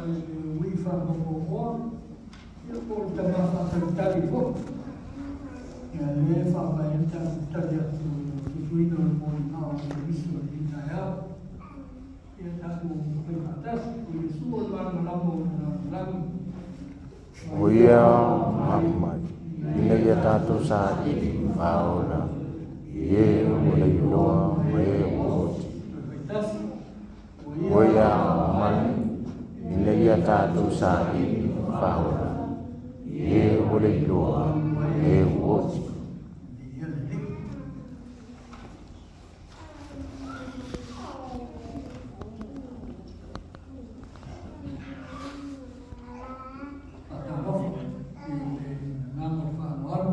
le ui whakamōmoa, ia po le tama whakatali foi. Ia le whakae tali atu tutuina o le mō o le miso o le taeao. Ia tatou fai faatasi, o Iesu o le malamalama o le lalolagi. O ia mai, ina ia tatou saili faaola, i e ua lailoa ma e ua oti. Faitasi, O ia mai, ina ia tatou saili faaola, i e ua lailoa ma e ua oti. Ia lelei. Faatalofa i le agaga o le faaaloalo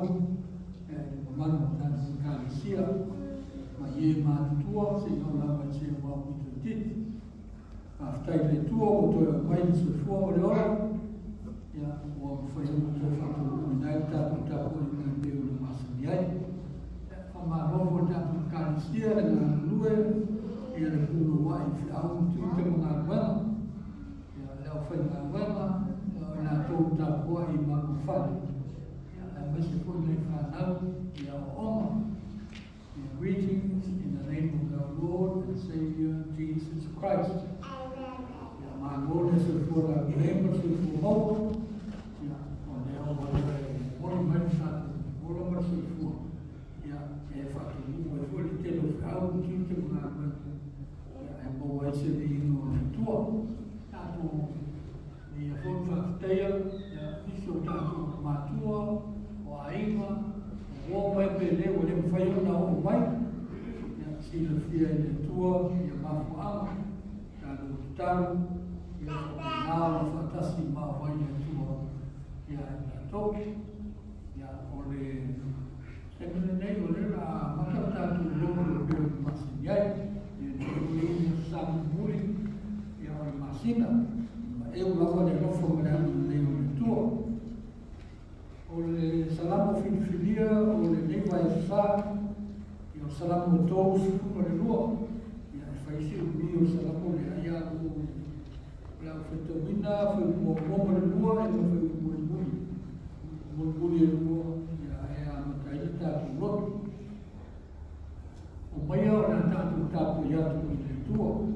e le mamalu o tatou Ekalesia ma ie matutua seia oo lava i se ua aupito itiiti. Faafetai i le Atua ua toe aumai le soifua ma le ola, ia ua mafai ona toe faataunuuina ai le tatou tapuaiga e pei ona masani ai. Ia, faamalo foi i le tatou Ekalesia le galulue, ia le punouai i feau ma tiute ma galuega, ia le aufaigaluega, ia o i latou tapuai i manuafale, ia aemaise foi nai fanau i aoaoga. Greetings in the name of our Lord and Savior Jesus Christ. Ia malo le soifua laulelei ma le soifua maua. Ia o lea ua toe momoli mai le tatou ola ma le soifua. Ia e faatunuu ai foi le tele o feau ma tiute ma galuega. Ia e maua ai se viiga o le Atua. Tatou ia foi faafetaia ia nisi o tatou matua, o aiga, o uo mai pe le ua le mafai ona oo mai. Ia silafia e le Atua ia mafuaaga, tatou tatalo, ia faapena ona faatasi ma auai le Atua ia i tatou. Ia o le taimi lenei o lea o le a amata le tatou lotu e pei ona masani ai. Ia nei aso Sa mulimuli ia o le masina, ma eu lava le alofa ma le agalelei o le Atua. O le salamo filifilia o lenei vaiaso sa, ia o salamo e 32, ia e fai si umi o salamo lea, ia o le au faitauina fai muamua ma le lua, e ma fai mulimuli. Mulimuli e lua, ia e amata ai le tatou lotu. O maia o le a tatou tapuai atu i le Atua.